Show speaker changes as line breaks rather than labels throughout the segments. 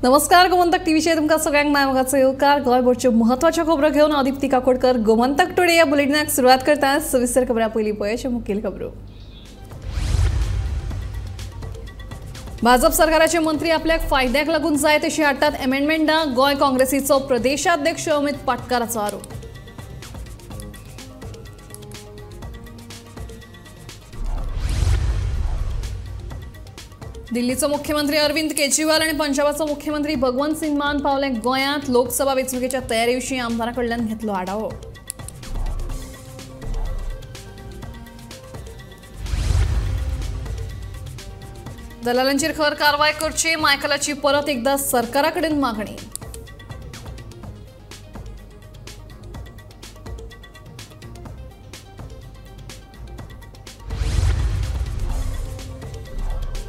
नमस्कार, गोमंतक टीव्हीचेर तुमकां सगळ्यांक माय मोगाचो येवकार. गोंयभरच्यो म्हत्वाच्यो खबरो घेवन हांव दीप्ती काकोडकर गोमंतक टुडे ह्या बुलेटिनाक सुरवात करता. सविस्तर खबरां पयलीं पळयाच्यो मुखेल खबरो. भाजप सरकाराचे मंत्री आपल्याक फायद्याक लागून जाय तशी हाडटात अमेंडमेंटां, गोंय काँग्रेसीचो प्रदेशाध्यक्ष अमित पाटकाराचो आरोप. दिल्लीचो मुख्यमंत्री अरविंद केजरीवाल आणि पंजाबाचो मुख्यमंत्री भगवंत सिंग मान पावले गोंयांत. लोकसभा वेंचणुकेच्या तयारी विशीं आमदारां कडल्यान घेतलो आढावो. दलालांचेर खर कारवाय करची, मायकलाची परत एकदा सरकारा कडेन मागणी.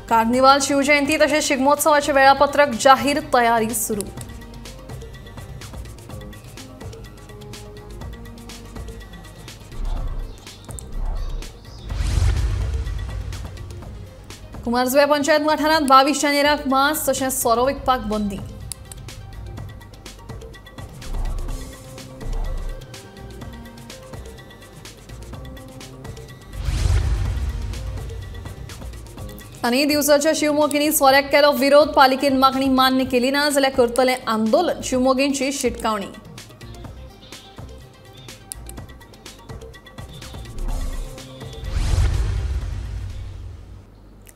कार्निवाल, शिवजयंती तसेच शिगमोत्सवाचे वेळापत्रक जाहीर, तयारी सुरू. कुमारजुव्या पंचायत वाठारांत 22 जानेराक मांस तशेंच सोरो विकपाक बंदी. आनी दिवसाच्या शिवमोगींनी सोऱ्याक केलो विरोध, पालिकेन मागणी मान्य केली ना जाल्यार करतलें आंदोलन, शिवमोगींची शिटकावणी.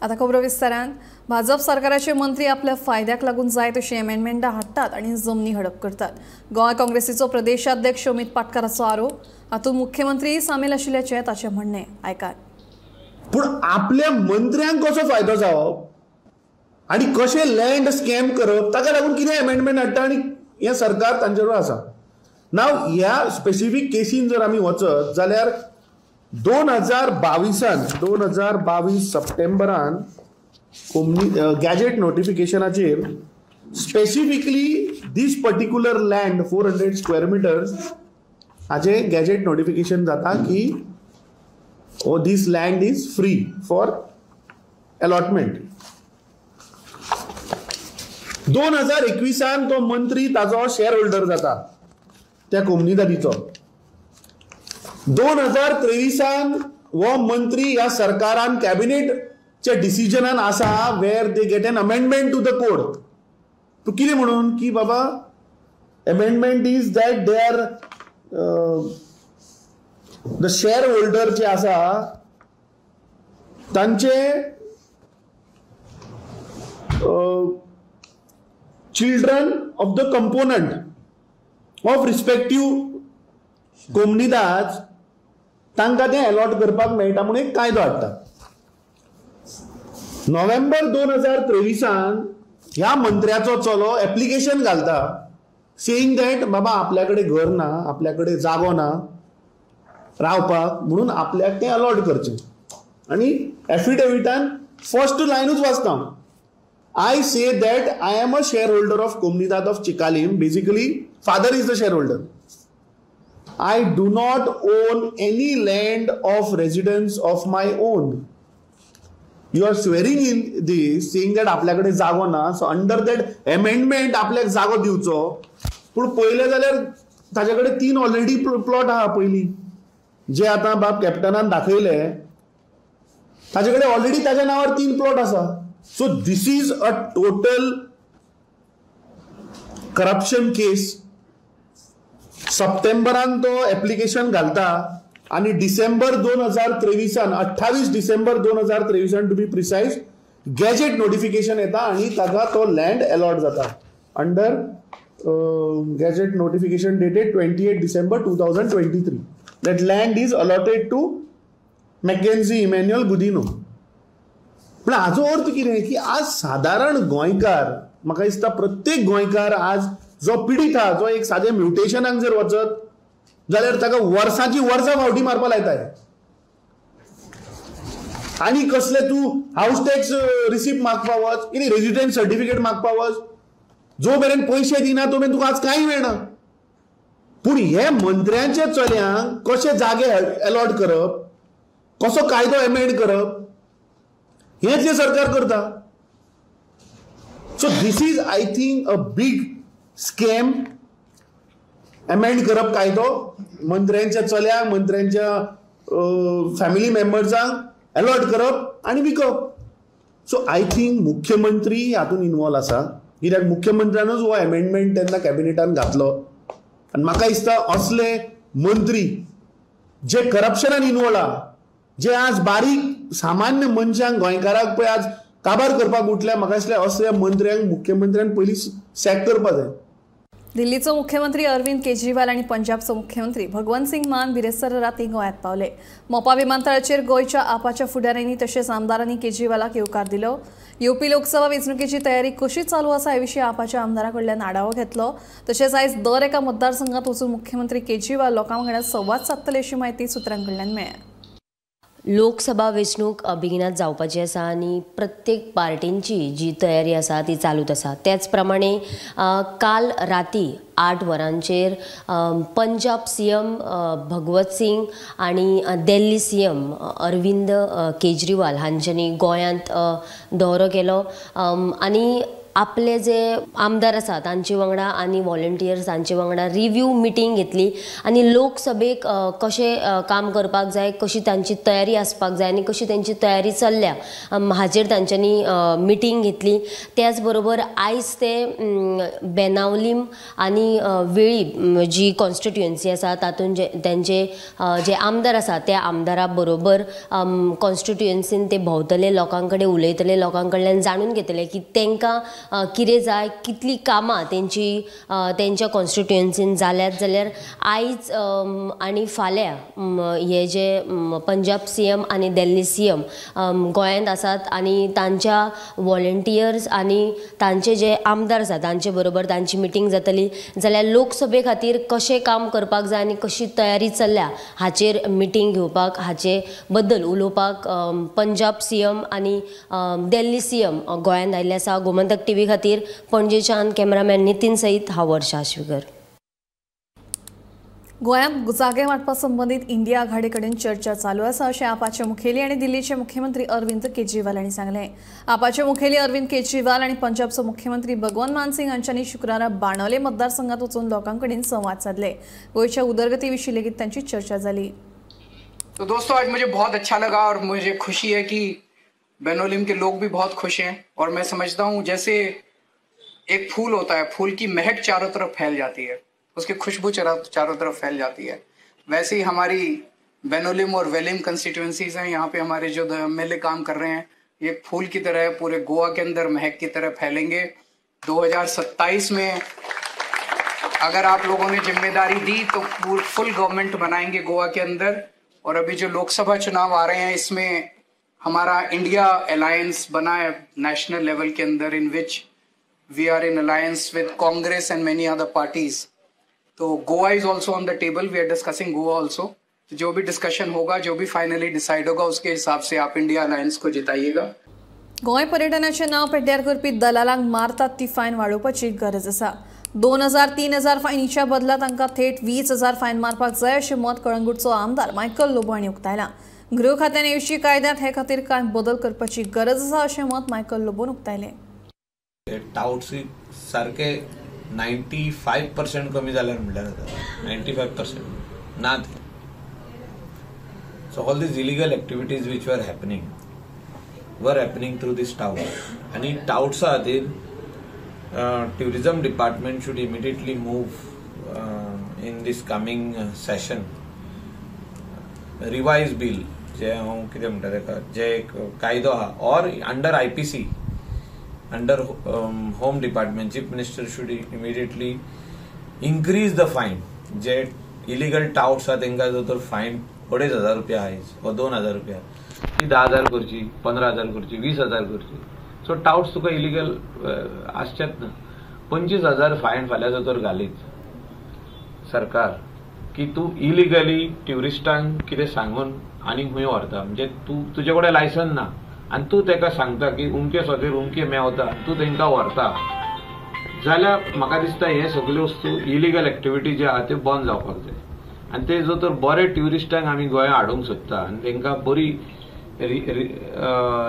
आता खबरो विस्तारान. भाजप सरकाराचे मंत्री आपल्या फायद्याक लागून जाय तशी अमेंडमेंटां हाडटात आनी जमनी हडप करतात. गोंय काँग्रेसीचो प्रदेशाध्यक्ष अमित पाटकाराचो आरोप. हातूंत मुख्यमंत्री सामील आशिल्ल्याचें ताचें म्हणणें. आयकात.
पूण आपल्या मंत्र्यांक कसो फायदो जावप आनी कशें लँड स्कॅम करप ताका लागून कितें अमेंडमेंट हाडटा आनी हें सरकार तांचेर आसा. नाव ह्या स्पेसिफीक केसीन जर आमी वचत जाल्यार 2022 सप्टेंबरान गॅजेट नोटिफिकेशनाचेर specifically this particular land 400 square meters हाचें गॅजेट नोटिफिकेशन जाता की oh, this land is free for allotment. 2021 तो मंत्री ताजो शेअर होल्डर जाता त्या कोमनिदादीचो. 2023 हो मंत्री ह्या सरकारान कॅबिनेटच्या डिसिजनान आसा where they get an amendment to the code. तूं कितें म्हणून की बाबा amendment is that they are the share holder जे आसा तांचे children of the component of respective कोमनिदाद तांकां तें अलॉट करपाक मेळटा म्हणून एक कायदो हाडटा. नोव्हेंबर 2023 ह्या मंत्र्याचो चलो एप्लिकेशन घालता सेईंग that बाबा आपल्या कडेन घर ना, आपल्या कडेन जागो ना रावपाक, म्हणून आपल्याक तें अलॉट करचें. आनी एफिडेविटान फर्स्ट लायनूच वाचता, I say that I am a share holder of Comunidade of Chicalim. Basically father is the share holder. I do not own any land of residence of my own. You are swearing in this saying that आपल्या कडेन जागो ना, so under that amendment आपल्याक जागो दिवचो. पूण पळयलें जाल्यार ताजे कडेन 3 ऑलरेडी प्लॉट आहा पयलीं जे आतां बाब कॅप्टनान दाखयले ताजे कडेन ऑलरेडी ताज्या नांवार 3 प्लॉट आसा. So this is a total corruption case. सप्टेंबरान तो एप्लिकेशन घालता आनी डिसेंबर 2023 28 December 2023 to be precise gazette notification येता आनी ताका तो लँड अलॉट जाता under gazette notification dated 28 December 2023. That land is allotted to Mackenzie Emmanuel Godinho. पण हाजो अर्थ कितें की आज सादारण गोंयकार, म्हाका दिसता प्रत्येक गोंयकार आज जो पिडीत आहा, जो एक सादें म्युटेशनाक जर वचत जाल्यार ताका वर्सांची वर्सां फावटी मारपा लायताय. आनी कसले तूं हावस टॅक्स रिसीप्ट मागपा वच, कितें रेजिडन्स सर्टिफिकेट मागपा वच, जो मेरेन पयशे दिना तो मेरेन तुका आज कांय मेळना. पूण हे मंत्र्यांच्या चल्यांक कशे जागे अलॉट करप, कसो कायदो एमेंड करप हें जें सरकार करता. So this is I think a big scam. Amend करप कायदो, मंत्र्यांच्या चल्यांक, मंत्र्यांच्या फॅमिली मेंबर्सांक अलॉट करप आनी विकप. सो I think मुख्यमंत्री हातून इनवॉल्व आसा, कित्याक मुख्यमंत्र्यानूच हो एमेंडमेंट तेन्ना कॅबिनेटान घातलो. आनी म्हाका दिसता असले मंत्री जे करप्शनान इनवॉल्व आहा, जे आज बारीक सामान्य मनशांक, गोंयकारांक पळय आज काबार करपाक उठल्या, म्हाका दिसलें असल्या मंत्र्यांक मुख्यमंत्र्यान पयलीं सॅक करपाक जाय.
दिल्लीचो मुख्यमंत्री अरविंद केजरीवाल आनी पंजाबचो मुख्यमंत्री भगवंत सिंग मान बिरेस्तार राती गोंयांत पावले. मोपा विमानतळाचेर गोंयच्या आपाच्या फुडाऱ्यांनी तशेंच आमदारांनी केजरीवालाक येवकार दिलो. येवपी लोकसभा वेंचणुकेची तयारी कशी चालू आसा हे विशीं आपाच्या आमदारां कडल्यान आढावो घेतलो. तशेंच आयज दर एका मतदारसंघात वचून मुख्यमंत्री केजरीवाल लोकां वांगडा संवाद सादतले अशी म्हायती सुत्रां कडल्यान मेळ्ळ्या.
लोकसभा वेंचणूक बेगिनात जावपाची आसा आनी प्रत्येक पार्टींची जी तयारी आसा ती चालूच आसा. त्याच प्रमाणे काल राती 8 वरांचेर पंजाब सीएम भगवत सिंग आनी दिल्ली सीएम अरविंद केजरीवाल हांच्यांनी गोंयांत दौरो केलो आनी आपले जे आमदार आसा तांचे वांगडा आनी वॉलंटियर्स तांचे वांगडा रिव्यू मिटींग घेतली आनी लोकसभेक कशें काम करपाक जाय, कशी तांची तयारी आसपाक जाय आनी कशी तांची तयारी चल्ल्या हाजेर तांच्यांनी मिटींग घेतली. त्याच बरोबर आयज ते बेनावलीम आनी वेळीप जी कॉन्स्टिट्युएन्सी आसा तातूंत जे तांचे जे आमदार आसा त्या आमदारा बरोबर कॉन्स्टिट्युएन्सीन ते भोंवतले, लोकां कडेन उलयतले, लोकां कडल्यान जाणून घेतले की तांकां कितें जाय, कितली कामां तेंची तेंच्या कॉन्स्टिट्युएन्सीन जाल्यात. जाल्यार आयज आनी फाल्यां हे जे पंजाब सीएम आनी दिल्ली सीएम गोंयांत आसात आनी तांच्या वॉलंटियर्स आनी तांचे जे आमदार आसात तांचे बरोबर तांची मिटींग जातली. जाल्यार लोकसभे खातीर कशें काम करपाक जाय आनी कशी तयारी चल्ल्या हाचेर मिटींग घेवपाक, हाचे बद्दल उलोवपाक पंजाब सीएम आनी दिल्ली सीएम गोंयांत आयिल्ले आसा. गोमंतक टीव्ही खातीर पणजेच्यान कॅमेरामॅन नितीन सहित हांव वर्षा आश्वीकर.
गोंयांत जागे वांटपा संबंदीत इंडिया आघाडी कडेन चर्चा चालू आसा अशें आपाचे मुखेली आनी दिल्लीचे मुख्यमंत्री अरविंद केजरीवाल हांणी सांगलें. आपाचे मुखेली अरविंद केजरीवाल आनी पंजाबचो मुख्यमंत्री भगवंत मान सिंग हांच्यांनी शुक्रारा बाणावले मतदारसंघात वचून लोकां कडेन संवाद सादले. गोंयच्या उदरगती विशीं लेगीत तांची चर्चा जाली.
तो दोस्तों आज मुझे बहुत अच्छा लगा और मुझे खुशी है कि बेनोलिम के लोग भी बहुत खुश हैं. और मैं समझता हूँ जैसे एक फूल होता है, फूल की महक चारों तरफ फैल जाती है, उसकी खुशबू चारों तरफ फैल जाती है, वैसे ही हमारी बेनोलिम और वेलिम कंस्टिट्यूएंसीज हैं. यहाँ पे हमारे जो एमएलए काम कर रहे हैं ये फूल की तरह पूरे गोवा के अंदर महक की तरह फैलेंगे. 2027 में अगर आप लोगों ने जिम्मेदारी दी तो फुल गवर्नमेंट बनाएंगे गोवा के अंदर. और अभी जो लोकसभा चुनाव आ रहे हैं इसमें हमारा इंडिया अलायंस बना है नेशनल लेवल के अंदर, in which we are in alliance with Congress and many other parties. तो Goa is also on the table, we are discussing Goa also. तो जो भी डिस्कशन होगा, जो भी फाइनली डिसाइड होगा, उसके हिसाब से आप इंडिया अलायंस को जिताइएगा.
गोंय पर्यटनाचें नांव पेड्ड्यार करपी दलालांक मारतात ती फायन वाडोवपाची गरज आसा. 2000 3000 फायनीच्या बदला तांकां थेट 20,000 फायन मारपाक जाय अशें मत कळंगूटचो आमदार मायकल लोबो हांणी उक्तायलां. गृह खात्यान येवशी कायद्यांत हे खातीर कांय बदल करपाची गरज आसा अशें मत मायकल लोबोन उक्तायलें.
टाउट्स सारके 95% कमी जाल्यार म्हणल्यार जाता, 95% ना. So all these illegal activities which were happening through this tout. आनी टाउट्सा खातीर tourism department should immediately move in this coming session revise bill, जे हांव कितें म्हणटा तेका, जे एक कायदो आहा or under IPC, under home department, chief minister should immediately increase the fine. J illegal touts आहा तेंकां जर तर फायन 2500 रुपया आयज वा 2000 रुपया, ती 10,000 करची, 15,000 करची, 20,000 करची. सो टाउट्स तुका इलिगल आसचेच ना. 25,000 फायन फाल्यां जर तर घालीत सरकार की तूं इलिगली ट्युरिस्टांक कितें सांगून आनी खंय व्हरता, म्हणजे तूं तुजे कडेन लायसन ना आनी तूं ताका सांगता की उमके स्वातीर उमके मेवता, तूं तांकां व्हरता जाल्यार म्हाका दिसता हे सगल्यो वस्तू इलिगल एक्टिविटी जे आहा त्यो बंद जावपाक जाय. आनी ते जर तर बरे ट्युरिस्टांक आमी गोंयांत हाडूंक सोदता आनी तांकां बरी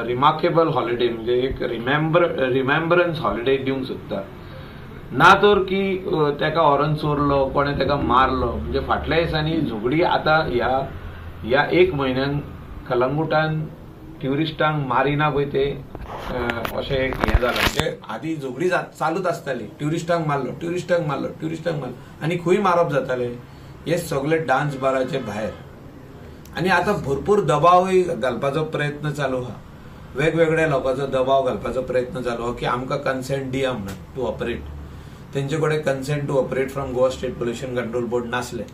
रिमार्केबल हॉलिडे म्हणजे एक रिमेंबरन्स हॉलिडे दिवंक सोदता. ना तर की ताका व्हरोन चोरलो, कोणें ताका मारलो. म्हणजे फाटल्या दिसांनी झगडी आतां ह्या एक म्हयन्यान कलंगुटान ट्युरिस्टांक मारिना पळय ते अशें एक हें जालां. म्हणजे आदी झगडी चालूच आसताली, ट्युरिस्टांक मारलो, ट्युरिस्टांक मारलो, ट्युरिस्टांक मारलो आनी खंय मारप जातालें हे सगळे डान्स बाराचे भायर. आनी आतां भरपूर दबावूय घालपाचो प्रयत्न चालू आहा, वेगवेगळ्या लोकांचो दबाव घालपाचो प्रयत्न चालू आहा की आमकां कन्सेंट दिया म्हणून टू ऑपरेट. तेंचे कडेन consent to operate from Goa state pollution control board नासलें,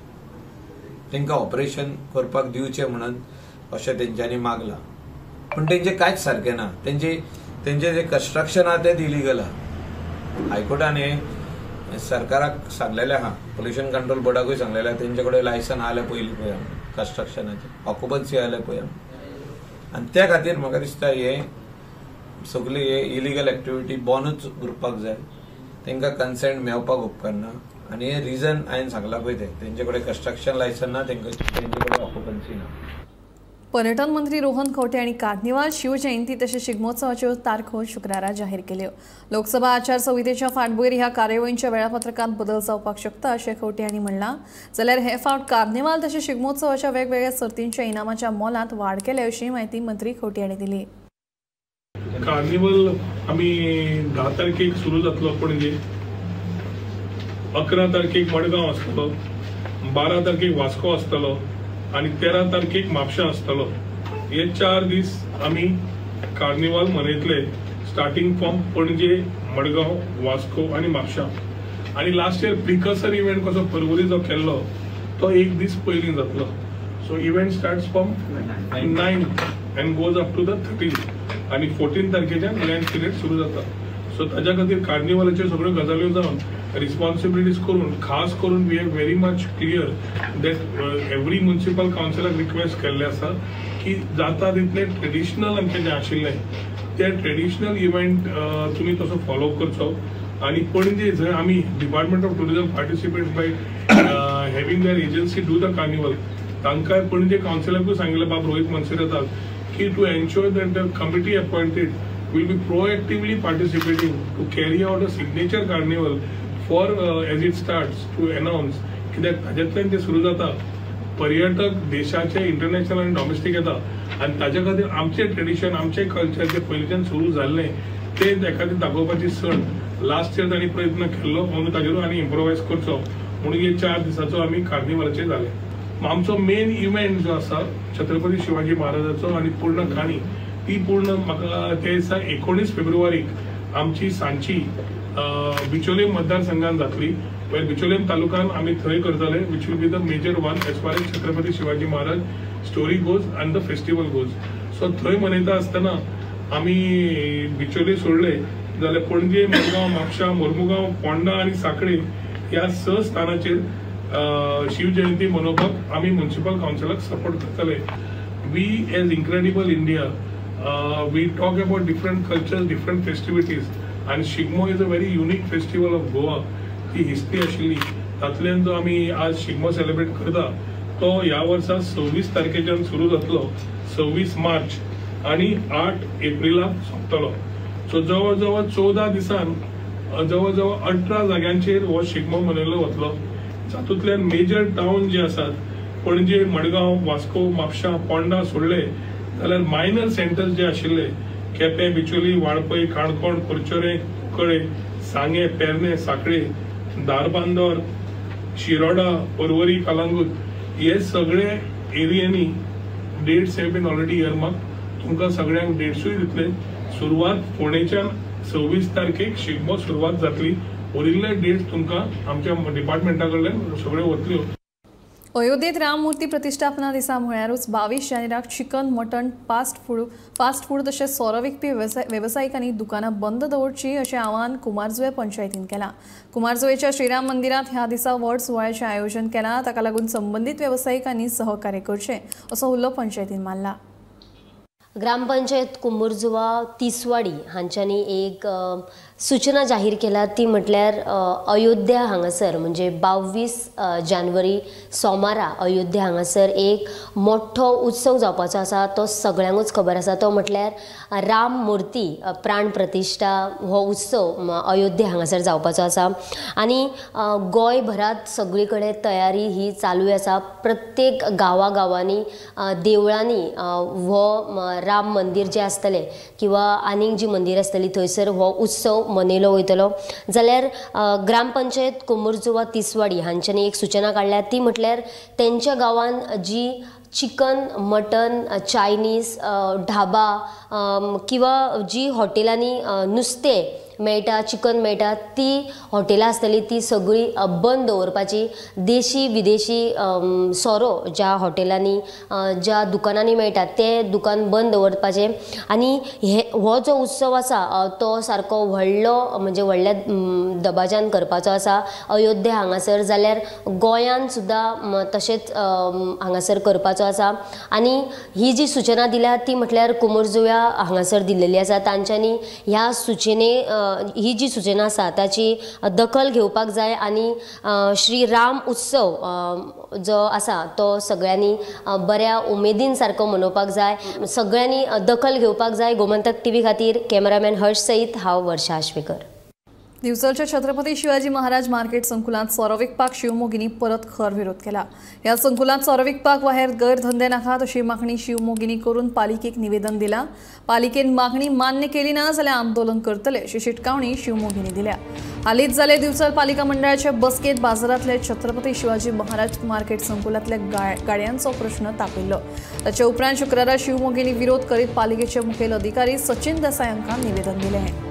तांकां ऑपरेशन करपाक दिवचें म्हणून अशें तेंच्यांनी मागलां. पूण तेंचें कांयच सारकें ना, तेंचें जें कन्स्ट्रक्शन आहा तें इलिगल आहा. हायकोर्टान हें सरकाराक सांगलेलें आहा, पोल्युशन कंट्रोल बोर्डाकूय सांगलेलें आहा, तेंचे कडेन लायसन आसलें पयलीं पळय कन्स्ट्रक्शनाचें, ऑक्युपन्सी आसलें पळय. आनी त्या खातीर म्हाका दिसता हे सगळी हे इलिगल एक्टिविटी बॉनूच उरपाक जाय, तांकां कन्सेंट मेळपाक उपकारना. आनी हे रिजन हांवें सांगलां पळय तें, तेंचे कडेन कन्स्ट्रक्शन लायसन ना, तेंचे कडेन ऑक्युपन्सी ना.
पर्यटन मंत्री रोहन खंवटे हांणी कार्निवाल, शिवजयंती तशेंच शिगमोत्सवाच्यो तारखो शुक्रारा जाहीर केल्यो. लोकसभा आचारसंहितेच्या फाटभुंयेर ह्या कार्यावळींच्या वेळापत्रकांत बदल जावपाक शकता अशें खंवटे हांणी म्हणलां. जाल्यार हे फावट कार्निवाल तशेंच शिगमोत्सवाच्या वेगवेगळ्या सर्तींच्या इनामाच्या मोलांत वाड केल्या अशी म्हायती मंत्री खंवटे हांणी दिली.
कार्निवल आमी 10 तारखेक सुरू जातलो पणजे, 11 तारखेक मडगांव आसतलो, 12 तारखेक वास्को आसतलो आनी 13 तारखेक म्हापशा आसतलो. हे 4 दीस आमी कार्निवाल मनयतले, स्टार्टिंग फ्रॉम पणजे, मडगांव, वास्को आनी म्हापशा. आनी लास्ट इयर प्रिकर्सर इव्हेंट कसो परवरी जो केल्लो तो एक दीस पयलीं जातलो. So event starts from 9 and goes up to the 13 आनी 14 तारखेच्यान लँड पिरियड सुरू जाता. सो ताज्या खातीर कार्निवालाच्यो सगळ्यो गजाल्यो जावन रिस्पॉन्सिबिलिटीज करून, खास करून we are very much clear that every municipal कावन्सिलाक request केल्लें आसा की जाता तितलें ट्रेडिशनल आमचें जें आशिल्लें ते ट्रेडिशनल इव्हेंट तुमी तसो फॉलो करचो. आनी पणजे जंय आमी department of tourism participate by having their agency do the carnival, तांकां पणजे कावन्सिलाकूय सांगिल्लें बाब रोहीत मनसेराताक की to ensure that the committee appointed will be proactively participating to carry out a signature carnival for as it starts to announce कित्याक ताज्यातल्यान ते सुरू जाता. पर्यटक देशाचे इंटरनॅशनल आनी डॉमेस्टीक येता आनी ताज्या खातीर आमचें ट्रेडिशन, आमचें कल्चर जें पयलींच्यान सुरू जाल्लें तें त्या खातीर दाखोवपाची सण लास्ट इयर तांणी प्रयत्न केल्लो म्हणून ताजेरूय आनी इम्प्रोवायज करचो म्हणून हे 4 दिसाचो आमी कार्निवालाचेर जालें. आमचो मेन इव्हेंट जो आसा छत्रपती शिवाजी महाराजाचो आनी पूर्ण काणी ती पूर्ण म्हाका त्या दिसा 19 फेब्रुवारीक आमची सांची बिचोले मतदारसंघात जातली. वेल बिचोलेम तालुक्यान आमी थंय करतले, which will be the major one as far as Chhatrapati Shivaji Maharaj story goes and the festival goes. So थंय मनयता आसतना आमी बिचोले सोडले जाल्यार पणजे, मडगांव, म्हापशा, मोर्मुगांव, पोंडा आनी साखळे ह्या 6 स्थानाचेर शिवजयंती मनोवपाक आमी म्युनिसिपल कावन्सिलाक सपोर्ट करतले. We as incredible India we talk about different cultures, different festivities आनी Shigmo is a very unique festival of Goa. ती हिस्ट्री आशिल्ली तातूंतल्यान जो आमी आज शिगमो सेलिब्रेट करता तो ह्या वर्सा 26 तारखेच्यान सुरू जातलो, 26 मार्च आनी 8 एप्रिलाक सोंपतलो. सो जवळ जवळ 14 दिसान जवळ जवळ 18 जाग्यांचेर हो शिगमो मनयलो वतलो. तातूंतल्यान मेजर टावन जे आसात पणजे, मडगांव, वास्को, म्हापशा, पोंडा सोडले जाल्यार मायनर सेंटर्स जे आशिल्ले केपें, बिचोली, वाळपय, काणकोण, करचोरें, कुंकळे, सांगें, पेरणे, साखळे, धारबांदोर, शिरोडा, परवरी, कलांगूट हे सगळे एरियांनी dates have been already earmark. तुमकां सगळ्यांक डेट्सूय दितले. सुरवात फोंडेच्यान 26 तारखेक शिगमो सुरवात जातली. उरिल्ले डेट्स तुमकां आमच्या डिपार्टमेंटा कडल्यान सगळ्यो वतल्यो.
अयोध्येत राममूर्ती प्रतिष्ठापना दिसा म्हळ्यारूच 22 जानेराक चिकन, मटण, फास्ट फूड तशेंच सोरो विकपी वेवसायिकांनी दुकानां बंद दवरची अशें आवाहन कुमारजुवें पंचायतीन केलां. कुमारजुवेच्या श्रीराम मंदिरांत ह्या दिसा व्हड सुवाळ्याचें आयोजन केलां. ताका लागून संबंदीत वेवसायिकांनी सहकार्य करचें असो उलो पंचायतीन मारला.
ग्रामपंचायत कुंभरजुवा तिसवाडी हांच्यांनी एक सूचना जाहीर केला ती म्हटल्यार अयोध्या हांगासर म्हणजे 22 जानेवारी सोमारा अयोध्या हांगासर एक मोठो उत्सव जावपाचो आसा, तो सगळ्यांकूच खबर आसा. तो म्हटल्यार राम मूर्ती प्राण प्रतिश्ठा हो उत्सव अयोध्या हांगासर जावपाचो आसा आनी गोंयभरांत सगळी कडेन तयारी ही चालू आसा. प्रत्येक गांवागांवांनी देवळांनी हो राम मंदीर जें आसतलें किंवा आनीक जी मंदिर आसतली थंयसर हो उत्सव मनयलो वयतलो. जाल्यार ग्रामपंचायत कुमुरजुवा तिसवाडी हांच्यांनी एक सूचना काडल्या ती म्हटल्यार तेंच्या गांवांत जी चिकन मटन चायनीज ढाबा किंवा जी हॉटेलांनी नुस्तें मेळटा चिकन मेळटा ती हॉटेलां आसतली ती सगळी बंद दवरपाची. देशी विदेशी सोरो ज्या हॉटेलांनी ज्या दुकानांनी मेळटा ते दुकान बंद दवरपाचें. आनी हे हो जो उत्सव आसा तो सारको व्हडलो म्हणजे व्हडल्या दबाज्यान करपाचो आसा अयोध्या हांगासर. जाल्यार गोंयान सुद्दां तशेंच हांगासर करपाचो आसा. आनी ही जी सूचना दिल्या ती म्हटल्यार कुमुरजुव्या हांगासर दिल्लेली आसा. तांच्यांनी ह्या सूचने ही जी सूचना आसा ताची दखल घेवपाक जाय आनी श्री राम उत्सव जो आसा तो सगळ्यांनी बऱ्या उमेदीन सारको मनोवपाक जाय, सगळ्यांनी दखल घेवपाक जाय. गोमंतक टीव्ही खातीर कॅमेरामॅन हर्ष सहित हांव वर्षा आश्वेकर.
दिवचलच्या छत्रपती शिवाजी महाराज मार्केट संकुलांत सोरो विकपाक शिवमोगींनी परत खर विरोध केला. ह्या संकुलांत सोरो विकपाक वा हेर गैरधंदे नाकात अशी मागणी शिवमोगींनी करून पालिकेक निवेदन दिलां. पालिकेन मागणी मान्य केली ना जाल्यार आंदोलन करतले अशी शिटकावणी शिवमोगींनी दिल्या. हालींच जाले दिवचल पालिका मंडळाच्या बसकेंत बाजारांतले छत्रपती शिवाजी महाराज मार्केट संकुलांतल्या गाडयांचो प्रश्न तापिल्लो. ताचे उपरांत शुक्रारा शिवमोगींनी विरोध करीत पालिकेचे मुखेल अधिकारी सचिन देसाय हांकां निवेदन दिलें.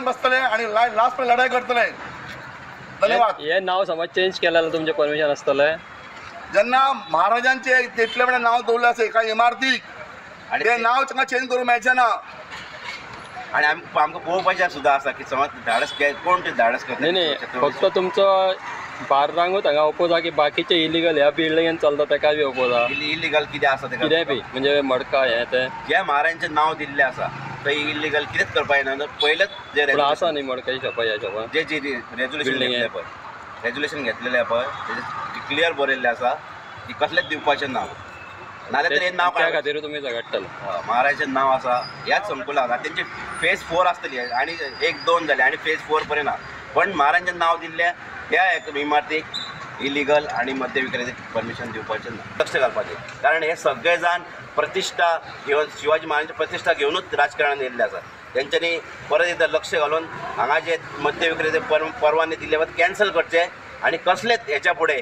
बसतले आणि लास्ट लढाई करतले. धन्यवाद.
हे नाव समज चेंज केल्यार तुमचे परमिशन आसतले.
जेन्ना महाराजांचे तितले म्हळ्यार नाव दवरलें आसा एका इमारतीक आनी ते नाव तांकां चेंज करूंक मेळचें ना.
आनी आमकां पळोवपाचें सुद्दां आसा की समज धाडस कोण ते धाडस करता.
न्ही न्ही फक्त तुमचो बार्रांकूच हांगा ओपोज आहा की बाकीचे इलिगल ह्या बिल्डिंगेन चलता तेका बी ओपोज आहा.
इलिगल कितें आसा तेका
कितें बी म्हणजे मडका हें तें
जे महाराजांचें नांव दिल्लें आसा थंय इलिगल कितेंच करपा येना. पयलेच जे
आसा न्ही मडकाची शॉपां ह्या शॉपां
जे जे रेजोल्युशन घेतलें पळय, रेजोल्युशन घेतलेलें पळय तेजें क्लियर बरयल्लें आसा की कसलेंच दिवपाचें नांव नाल्यार तर हें नांव
त्या खातीर तुमी झगडटले.
महाराजाचें नांव आसा ह्याच संकुलाक आतां तेंची फेज 4 आसतली आनी 1 2 जाले आनी फेज 4 पर्यंत आहा. पण महाराजांचें नांव दिल्लें त्या इमारतीक इलिगल आनी मद्य विक्रेते परमिशन दिवपाचें ना. लक्ष घालपाचें कारण हे सगळे जाण प्रतिश्ठा घेवन शिवाजी महाराजांची प्रतिश्ठा घेवनूच राजकारणान येयल्ले आसा. तेंच्यांनी परत एकदां लक्ष घालून हांगा जे मद्य विक्रेते परवाने दिल्ले वता कॅन्सल करचे आनी कसलेच हेच्या फुडें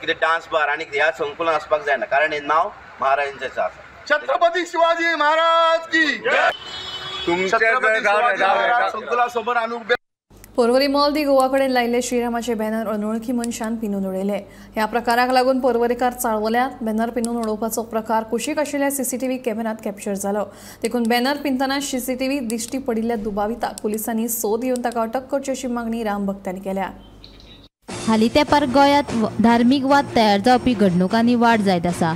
कितें डान्स बार आनी ह्या संकुलान आसपाक जायना कारण हें नांव महाराजांचें आसा.
छत्रपती शिवाजी महाराज की छत्रपती शिवाजी महाराज संकुला समोर आमी उभे.
पर्वरी मॉल दी गोवा कडेन लायिल्ले श्रीरामाचे बॅनर अनोळखी मनशान पिनून उडयले. ह्या प्रकाराक लागून पर्वरीकार चाळवल्यात. बॅनर पिनून उडोवपाचो प्रकार कुशीक आशिल्ल्या सीसीटीव्ही कॅमेऱ्यांत कॅप्चर जालो. देखून बॅनर पिनतना सीसीटीव्ही दिश्टी पडिल्ल्या दुबाविताक पुलिसांनी सोद घेवन ताका अटक करची अशी मागणी राम भक्तांनी केल्या.
हालीं तेंपार गोंयांत धार्मीक वाद तयार जावपी घडणुकांनी वाड जायत आसा.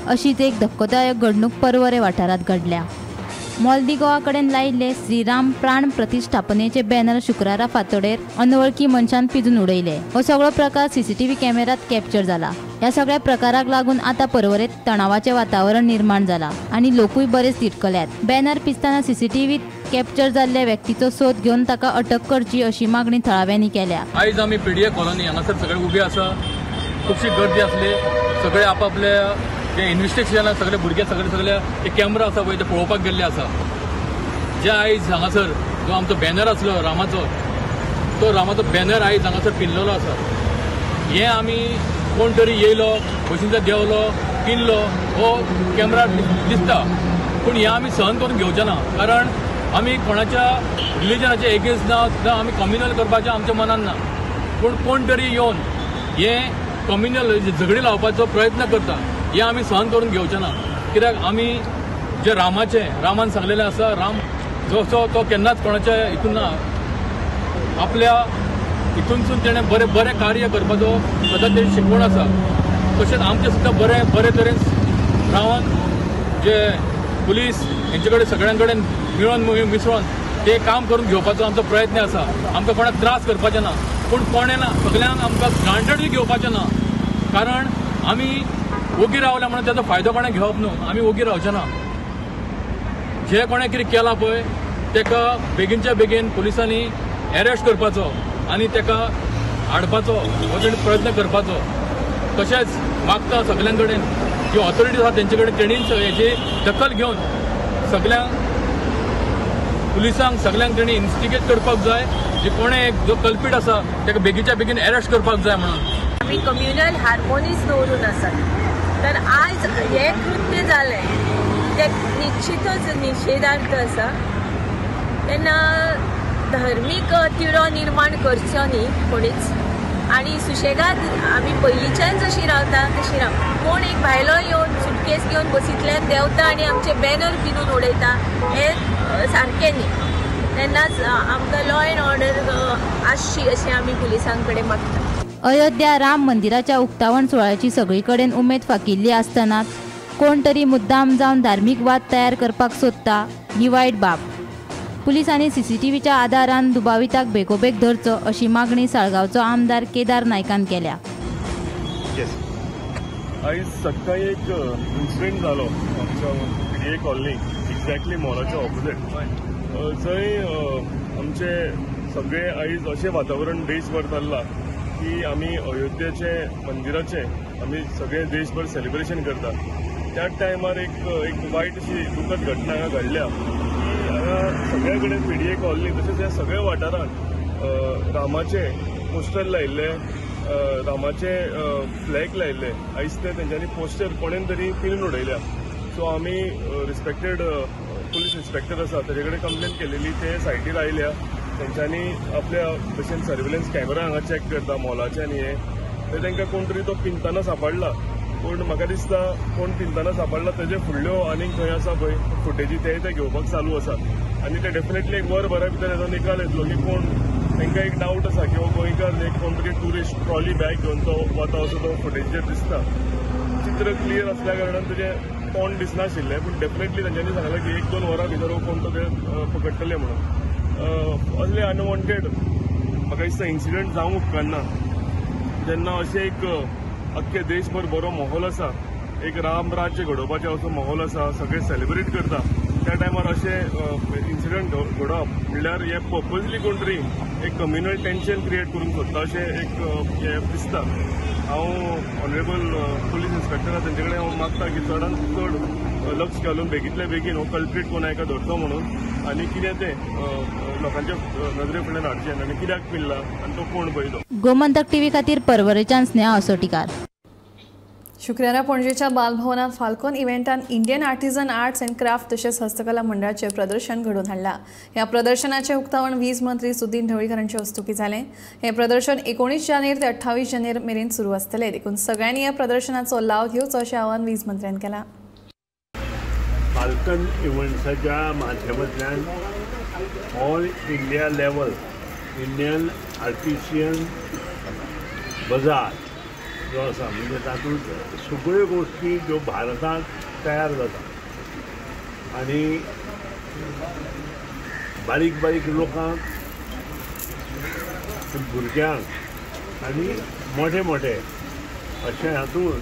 अशीच एक धक्कोदायक घडणूक पर्वरे वाठारांत घडल्या. मॉल दी गोवा कडेन लायिल्ले श्रीराम प्राण प्रतिष्ठापनेचे बॅनर शुक्रारा फांतोडेर अनवळखी मनशान पिजून उडयले. हो सगळो प्रकार सीसीटीव्ही कॅमेऱ्यांत कॅप्चर जाला. ह्या सगळ्या प्रकाराक लागून आतां पर्वरेंत तणावाचें वातावरण निर्माण जाला आनी लोकूय बरेच तिडकल्यात. बॅनर पिजतना सीसीटीव्हीत कॅप्चर जाल्ल्या व्यक्तीचो सोद घेवन ताका अटक करची अशी मागणी थळाव्यांनी केल्या.
आयज आमी पीडीए कॉलनी हांगासर सगळे उबे आसा. खुबशी गर्दी आसली. सगळे आपापले जे इन्वेस्टिगेशनाक सगळे भुरगे सगळे सगळे ते कॅमेरा आसा पळय ते पळोवपाक गेल्ले आसा. जे आयज हांगासर जो आमचो बॅनर आसलो रामाचो तो रामाचो बॅनर आयज हांगासर पिनलेलो आसा. हें आमी कोण तरी येयलो बशींतल्यान देंवलो पिनलो हो कॅमेरा दिसता पूण हें आमी सहन करून घेवचे ना कारण आमी कोणाच्या रिलिजनाच्या एगेन्स्ट ना, आमी कम्युनल करपाचें आमच्या मनान ना. पूण कोण तरी येवन हे कम्युनल झगडी लावपाचो प्रयत्न करता. हे आमी सहन करून घेवचे ना, कित्याक आमी जे रामान सांगलेलें आसा, राम जो तो केन्नाच कोणाच्या हितून ना, आपल्या हितूनसून तेणें बरें बरें कार्य करपाचो सदांच तेजी शिकवण आसा. तशेंच आमचें सुद्दां बरें बरे तरेन रावन जे पुलीस हेंचे कडेन सगळ्यां कडेन मेळून मिसळून ते काम करून घेवपाचो आमचो प्रयत्न आसा. आमकां कोणाक त्रास करपाचें ना, पूण कोणें ना सगळ्यांक आमकां ग्रांटेडूय घेवपाचें ना, कारण आमी ओगी रावल्या म्हणून ताचो फायदो कोणें घेवप न्हू. आमी ओगी रावचे ना. जे कोणें कितें केलां पळय ताका बेगीनच्या बेगीन पुलिसांनी एरेस्ट करपाचो आनी ताका हाडपाचो हो तेणी प्रयत्न करपाचो. तशेंच मागता सगळ्यां कडेन जी ऑथॉरिटी आसा तेंचे कडेन तेणी हेची दखल घेवन सगळ्यांक पुलिसांक सगळ्यांक तेणी इन्स्टिगेट करपाक जाय, जे कोणें एक जो कल्पीट आसा ताका बेगीनच्या बेगीन एरेस्ट करपाक जाय म्हणून.
आमी कम्युनल हार्मोनीस दवरून आसात, तर आयज हें कृत्य जालें तें निश्चितच निशेधार्थ आसा. तेन्ना धर्मीक तिडो निर्माण करचो न्ही कोणीच, आनी सुशेगाद आमी पयलींच्यान जशी रावता तशी राव. कोण एक भायलो येवन सुटकेस घेवन बसींतल्यान देंवता आनी आमचे बॅनर पिनून उडयता हें सारकें न्ही. तेन्नाच आमकां लॉ एंड ऑर्डर आसची अशें आमी पुलिसां कडेन मागता.
अयोध्या राम मंदिराच्या उक्तावण सुवाळ्याची सगळी कडेन उमेद फाकिल्ली आसतना कोण तरी मुद्दाम जावन धार्मीक वाद तयार करपाक सोदता ही वायट बाब. पुलिसांनी सीसीटीव्हीच्या आदारान दुबाविताक बेगोबेग धरचो अशी मागणी साळगांवचो आमदार केदार नायकान केल्या.
आयज सकाळी एक इन्सिडंट जालो आमच्या पीडीए कॉलनी, एक्झॅक्टली मॉलाच्या ऑपोजीट, जंय आमचे सगळे आयज अशें वातावरण देशभर चल्लां की आमी अयोध्येचे मंदिराचें आमी सगळे देशभर सेलिब्रेशन करता. त्याच टायमार एक वायट अशी दुखद घटना हांगा घडल्या की हांगा सगळे कडेन पीडीए कॉलनी तशेंच ह्या सगळ्या वाठारांत रामाचे पोस्टर लायिल्ले, रामाचे फ्लॅग लायिल्ले. आयज ते तेंच्यांनी पोस्टर कोणेन तरी पिनून उडयल्या. सो आमी रिस्पेक्टेड पुलीस इन्स्पेक्टर आसा तेजे कडेन कंप्लेन केलेली, ते सायटीर आयल्या. तेंच्यांनी आपल्या भशेन सर्वेलन्स कॅमेरा हांगा चॅक करता मॉलाचे आनी हे तर तांकां कोण तरी तो पिंतना सापडला. पूण म्हाका दिसता कोण पिंतना सापडला तेजे फुडल्यो आनीक खंय आसा पळय फुटेजी ते घेवपाक चालू आसा आनी ते डेफिनेटली एक वर भरा भितर हेजो निकाल येतलो की कोण. तांकां एक डावट आसा की हो गोंयकार एक कोण तरी ट्युरिस्ट ट्रॉली बॅग घेवन तो वता असो तो फुटेजीचेर दिसता. चित्र क्लियर आसल्या कारणान तेजें तोंड दिसनाशिल्लें, पूण डेफिनेटली तांच्यांनी सांगलें की 1-2 वरां भितर हो कोण तो ते पकडटले म्हणून. असले अनवॉन्टेड म्हाका दिसता इन्सिडंट जावंक उपकारना. जेन्ना अशें एक अख्खे देशभर बरो माहोल आसा, एक राम राज्य घडोवपाचें असो माहोल आसा, सगळे सेलिब्रेट करता, त्या टायमार अशें इन्सिडंट घडप म्हणल्यार हे पर्पजली कोण तरी एक कम्युनल टेन्शन क्रिएट करूंक सोदता अशें एक हें दिसता. हांव ऑनरेबल पुलीस इन्स्पेक्टर तेंचे कडेन हांव मागता की चडांत चड लक्ष घालून बेगींतल्या बेगीन हो कल्प्रीट कोण हाका धरचो म्हणून आनी कितें तें लोकांच्या नदरे फुडल्यान हाडचें आनी कित्याक पिल्ला आनी तो कोण पळय तो.
गोमंतक टीव्ही खातीर परवरेच्यान स्नेहा असोटीकार.
शुक्रारा पणजेच्या बालभवनात Falcon इव्हेंटान Indian artisan arts and craft तशेंच हस्तकला मंडळाचें प्रदर्शन घडोवन हाडलां. ह्या प्रदर्शनाचें उक्तावण वीज मंत्री सुदीन ढवळीकर हांचे हस्तुकीं जालें. हें प्रदर्शन 19 जानेर ते 28 जानेर मेरेन सुरू आसतलें, देखून सगळ्यांनी ह्या प्रदर्शनाचो लाव घेवचो अशें आवाहन वीज मंत्र्यान केलां.
फाल्कन इव्हेंट्साच्या माध्यमांतल्यान all India level Indian artisan bazaar जो आसा, म्हणजे तातूंत सगळ्यो गोश्टी ज्यो भारतांत तयार जाता आनी बारीक बारीक लोकांक, भुरग्यांक आनी मोठे मोठे अशें हातूंत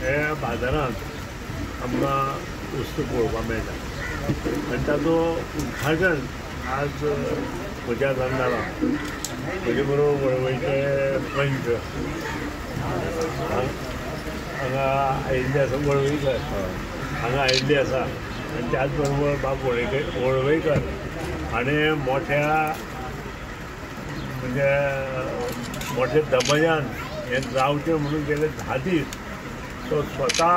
हे बाजारांत आमकां वस्तू पळोवपाक मेळटा आनी ताचो उद्घाटन आज म्हज्या हातान जाला. म्हजे बरोबर वळवयचे पंच हांगा आयिल्ले आसा, वळवयकर हांगा आयिल्ले आसा आनी त्याच बरोबर बाब वळवयकर हाणें मोठ्या म्हणजे मोठ्या दबजान हें जावचें म्हणून गेले 10 दीस तो स्वता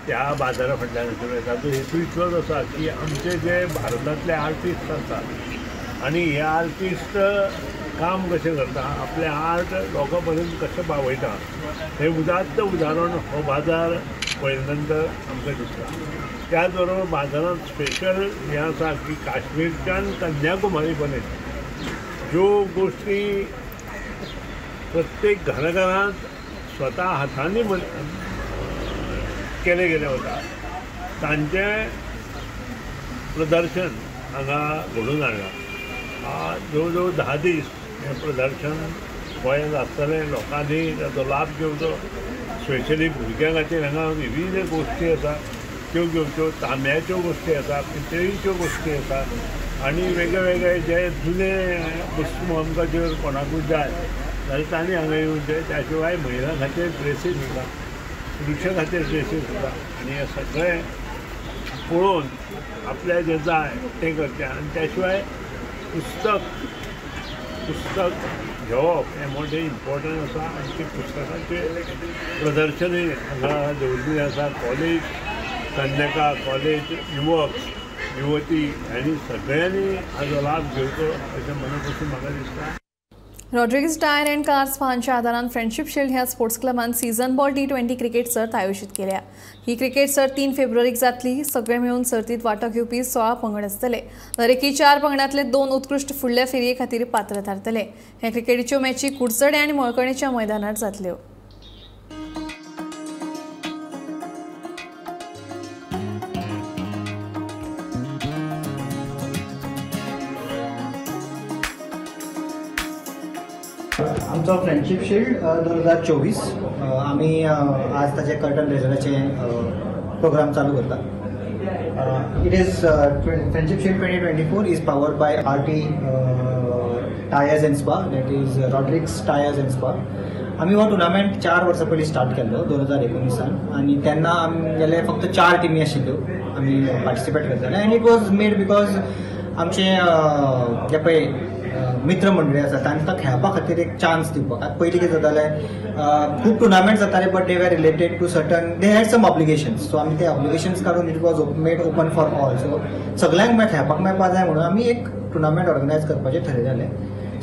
त्या बाजारा फाटल्यान आशिल्लो. ताचो हेतू इतलोच आसा की आमचे जे भारतांतले आर्टिस्ट आसात आनी हे आर्टिस्ट काम कशें करता, आपलें आर्ट लोकां पर्यंत कशें पावयता हें उदात्त उदाहरण हो बाजार पळयले नंतर आमकां दिसता. त्याच बरोबर बाजारांत स्पेशल हें आसा की काश्मीरच्यान कन्याकुमारी पर्यंत ज्यो गोश्टी प्रत्येक घराघरांत स्वता हातांनी केले गेले वता तांचें प्रदर्शन हांगा घडोवन हाडलां. जवळ जवळ 10 दीस हें प्रदर्शन गोंयांत आसतलें. लोकांनी ताचो लाभ घेवचो. स्पेशली भुरग्यां खातीर हांगा विविध गोश्टी आसा त्यो घेवच्यो. तांब्याच्यो गोश्टी आसा, पितळीच्यो गोश्टी आसा आनी वेगळे वेगळे जे जुने वस्तू आमकां जर कोणाकूय जाय जाल्यार तांणी हांगा येवचें. त्या शिवाय महिलां खातीर ड्रेसीस आसा, पुरुशां खातीर ड्रेसीस आसा आनी हें सगळें पळोवन आपल्याक जें जाय तें करचें. आनी त्या शिवाय पुस्तक घेवप हें मोठें इम्पॉर्टंट आसा आनी तें पुस्तकाचें प्रदर्शनूय हांगा दवरिल्लें आसा. कॉलेज, कन्यका कॉलेज, युवक युवती हांणी सगळ्यांनी हाजो लाभ घेवचो अशें मना पसून म्हाका दिसता.
रॉड्रिग्स टायर अँड कार्स हांच्या आदारान फ्रेंडशीप शिल्ड ह्या स्पोर्ट्स क्लबान सीझन बॉल T20 cricket सर्त आयोजीत केल्या. ही क्रिकेट सर्त 3 फेब्रुवारीक जातली. सगळे मेळून सर्तीत वांटो घेवपी 16 पंगड आसतले. दरेकी 4 पंगडांतले 2 उत्कृश्ट फुडल्या फेरये खातीर पात्र थारतले. हे क्रिकेटीच्यो मॅची कुडचडे आनी मळकणेच्या मैदानार जातल्यो.
आमचो फ्रेंडशीप शिल्ड 2024 आमी आज ताचे कर्टन रेजराचे प्रोग्राम चालू करता. It is Friendship Shield 2024 is powered by RT tyres and spa, that is Rodrigues tyres and spa. आमी हो टुर्नामेंट 4 वर्सां पयलीं स्टार्ट केल्लो 2019 आनी तेन्ना आमगेले फक्त 4 टिमी आशिल्ल्यो आमी पार्टिसिपेट करताले. आनी it was made because आमचे जे पळय मित्रमंडळी आसा तांकां खेळपा खातीर एक चान्स दिवपाक. आतां पयलीं कितें जातालें, खूब टुर्नामेंट जाताले but they were related to certain, they had some obligations. So आमी ते ऑब्लिगेशन्स काडून it was made open for all. So सगळ्यांक खेळपाक मेळपा जाय म्हणून आमी एक टुर्नामेंट ऑर्गनायज करपाचें ठरयलें.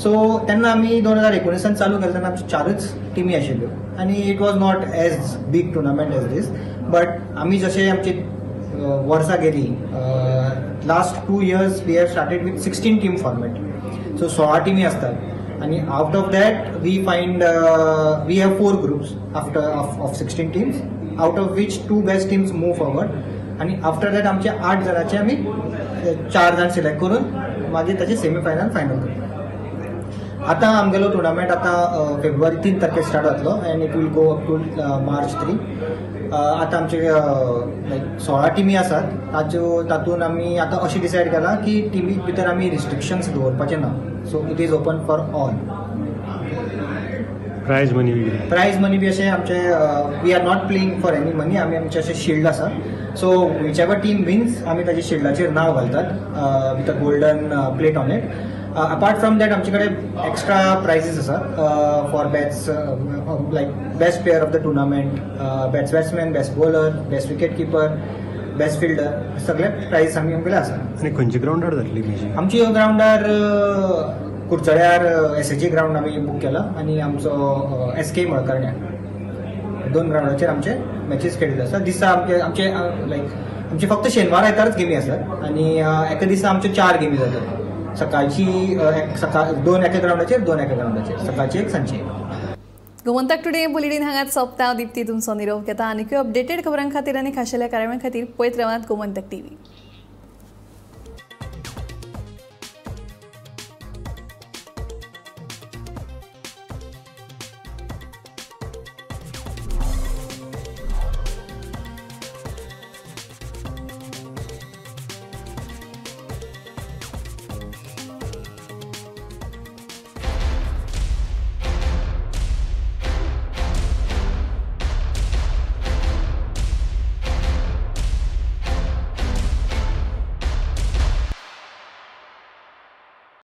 सो तेन्ना आमी 2019 चालू केलें तेन्ना आमच्यो 4च टिमी आशिल्ल्यो आनी it was not as big tournament as this. But आमी जशें आमची वर्सां गेली, last 2 years we have started with 16 team format. So 16 टिमी आसतात आनी out of that we find we have 4 groups after of 16 teams, out of which 2 best teams move forward. आनी after that आमचे 8 जाणांचे आमी 4 जाण सिलेक्ट करून मागीर ताचे सेमीफायनल फायनल करतात. आतां आमगेलो टुर्नामेंट आतां फेब्रुवारी 3 तारखेर स्टार्ट जातलो and it will go up to March 3. आतां आमचे लायक 16 टिमी आसात ताच्यो तातूंत आमी आतां अशें डिसायड केलां की टिमी भितर आमी रिस्ट्रिक्शन्स दवरपाचें ना. So it is open for all.
Prize money बी
प्रायज मनी बी अशें आमचे we are not playing for any money. आमी आमचे अशें शिल्ड आसा, so whichever team wins आमी ताजे शिल्डाचेर नांव घालतात with a golden plate on it. Apart from that आमचे कडेन एक्स्ट्रा प्रायजीस आसात for best like best player of the tournament, best batsman, best bowler, best wicket keeper, best fielder, सगळे prizes आमी आमगेले आसा.
आनी खंयच्या ग्रावंडार जातली मॅची?
आमची ग्रावंडार कुडचड्यार SAG ground आमी बूक केला आनी आमचो SK मळकर्ण्या, 2 ग्रावंडाचेर आमचे मॅचीस खेळिल्ले आसा. दिसा आमचे आमचे लायक आमचे फक्त शेनवार आयतारच गेमी आसात आनी एका दिसा आमच्यो 4 गेमी जातात. सकाळची सकाळ 2 एका ग्रावंडाचेर, 2 एका ग्रावंडाचेर, सकाळची 1 सांजची 1.
गोमंतक टुडे बुलेटीन हांगाच सोंपता. दीप्ती तुमचो निरोप घेता. आनीकूय अपडेटेड खबरां खातीर आनी खाशेल्या कार्यावळी खातीर पळयत रावात गोमंतक टीव्ही.